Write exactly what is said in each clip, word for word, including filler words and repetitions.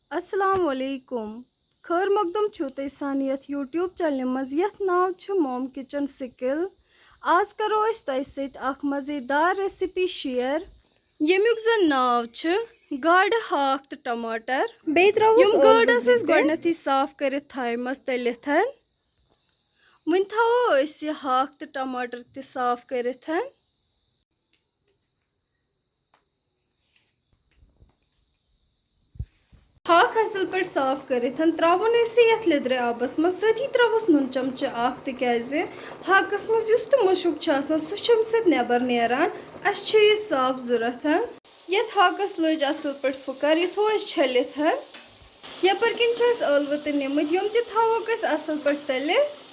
السلام علیکم۔ خٲر مقدم چھُو تۄہہِ سانہِ یَتھ YouTube چینلہِ منٛز، یَتھ ناو چھُ Mom Kitchen Skill۔ آز کَرو أسۍ تۄہہِ سۭتۍ اَکھ مَزیدار recipe share، ییٚمیُک زَن ناو چھُ گاڈٕ ہاکھ تہٕ ٹماٹر۔ بیٚیہِ ترٛاووس یِم ٲلوٕ گاڈٕ زٕ ٲسۍ أسۍ تہِ۔ گۄڈٕنٮ۪تھٕے صاف کٔرِتھ تھایہِ مَژٕ تٔلِتھ۔ وۄنۍ تھاوو أسۍ یہِ ہاکھ تہٕ ٹماٹر تہِ صاف کٔرِتھ۔ ہاکھ اَصٕل پٲٹھۍ صاف کٔرِتھ ترٛاوُن أسۍ یَتھ لیٚدرِ آبَس منٛز، سۭتی ترٛاوُس نُن چمچہٕ اَکھ، تِکیٛازِ ہاکَس منٛز یُس تہِ مُشُک چھُ آسان، سُہ چھُ اَمہِ سۭتۍ نٮ۪بَر نیران۔ اَسہِ چھُ یہِ صاف ضوٚرَتھ۔ یَتھ ہاکَس لٔج اَصٕل پٲٹھۍ پھٕکَر، یہِ تھوٚو اَسہِ چھٔلِتھ۔ یَپٲرۍ کِنۍ چھِ اَسہِ ٲلوٕ تہِ نِمٕتۍ، یِم تہِ تھاووکھ أسۍ اَصٕل پٲٹھۍ تٔلِتھ۔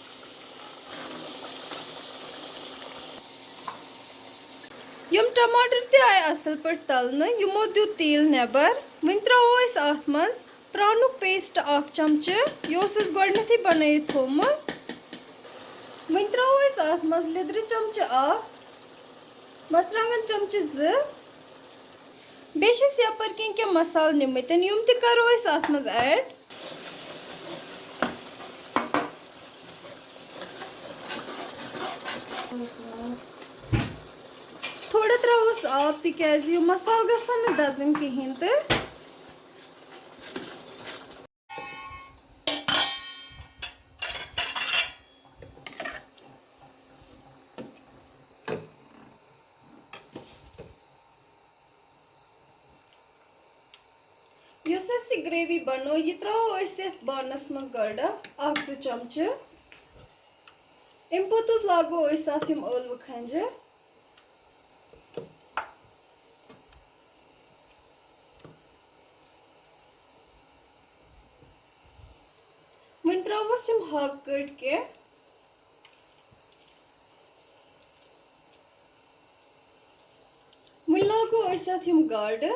یِم ٹماٹر تہِ آیہِ اَصٕل پٲٹھۍ تَلنہٕ، یِمو دیُت تیٖل نٮ۪بر۔ وۄنۍ ترٛاوو أسۍ اَتھ منٛز پرٛانُک paste اَکھ چمچہٕ، یہِ اوس اَسہِ گۄڈٕنٮ۪تھٕے بَنٲیِتھ تھوٚومُت۔ وۄنۍ ترٛاوو أسۍ اَتھ منٛز لیٚدرِ چمچہٕ اَکھ، مَرژٕوانٛگَن چمچہٕ زٕ۔ بیٚیہِ چھِ اَسہِ یَپٲرۍ کِنۍ کینٛہہ مصالہٕ نِمٕتۍ، یِم تہِ کَرو أسۍ اَتھ منٛز add۔ تھوڑا ترٛاووس آب، تِکیٛازِ یِم مصالہٕ گژھن نہٕ دَزٕنۍ کِہیٖنۍ تہٕ۔ یۄس اَسہِ یہِ gravy بَنٲو، یہِ ترٛاوو أسۍ یَتھ بانَس منٛز گۄڈٕ اَکھ زٕ چمچہٕ۔ اَمہِ پوٚتُس لاگو أسۍ اَتھ یِم ٲلوٕ کھَنجہِ۔ وۄنۍ ترٛاووس یِم ہاکہٕ کٔٹۍ کینٛہہ۔ وۄنۍ لاگو أسۍ اَتھ یِم گاڈٕ۔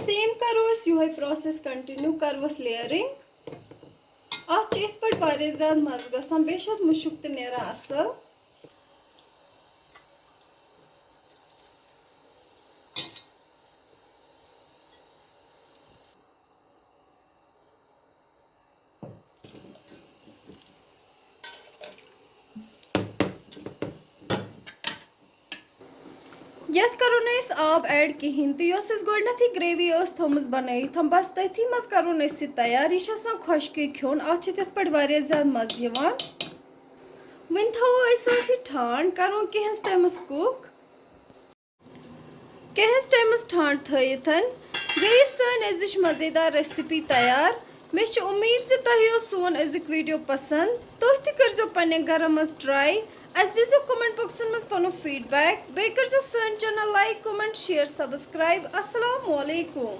Same کَرو أسۍ یِہوٚے process continue، کَروس layering۔ اَتھ چھِ یِتھ پٲٹھۍ واریاہ زیادٕ مَزٕ گژھان، بیٚیہِ چھِ اَتھ مُشُک تہِ نیران اَصٕل۔ یَتھ کَرو نہٕ أسۍ آب add کِہیٖنۍ تہٕ یۄس اَسہِ گۄڈٕنٮ۪تھٕے gravy ٲس تھٲومٕژ بَنٲیِتھ، بَس تٔتھی منٛز کَرون أسۍ یہِ تیار۔ یہِ چھُ آسان خۄشکٕے کھیوٚن، اَتھ چھِ تِتھ پٲٹھۍ واریاہ زیادٕ مَزٕ یِوان۔ وۄنۍ تھاوو أسۍ اَتھ یہِ ٹھانٛڈ، کَرون کینٛہَس ٹایمَس cook۔ کینٛہَس ٹایمَس ٹھانٛڈ تھٲیِتھ گٔیہِ سٲنۍ أزِچ مَزیدار recipe تیار۔ مےٚ چھِ اُمید زِ تۄہہِ یِیو سون أزیُک video پسنٛد۔ تُہۍ تہِ کٔرۍزیو پنٛنٮ۪ن گَرَن منٛز try۔ اَسہِ دیٖزیو comment boxن منٛز پَنُن feedback۔ بیٚیہِ کٔرۍزیو سٲنۍ channel like، comment، share، subscribe۔ السلام علیکم۔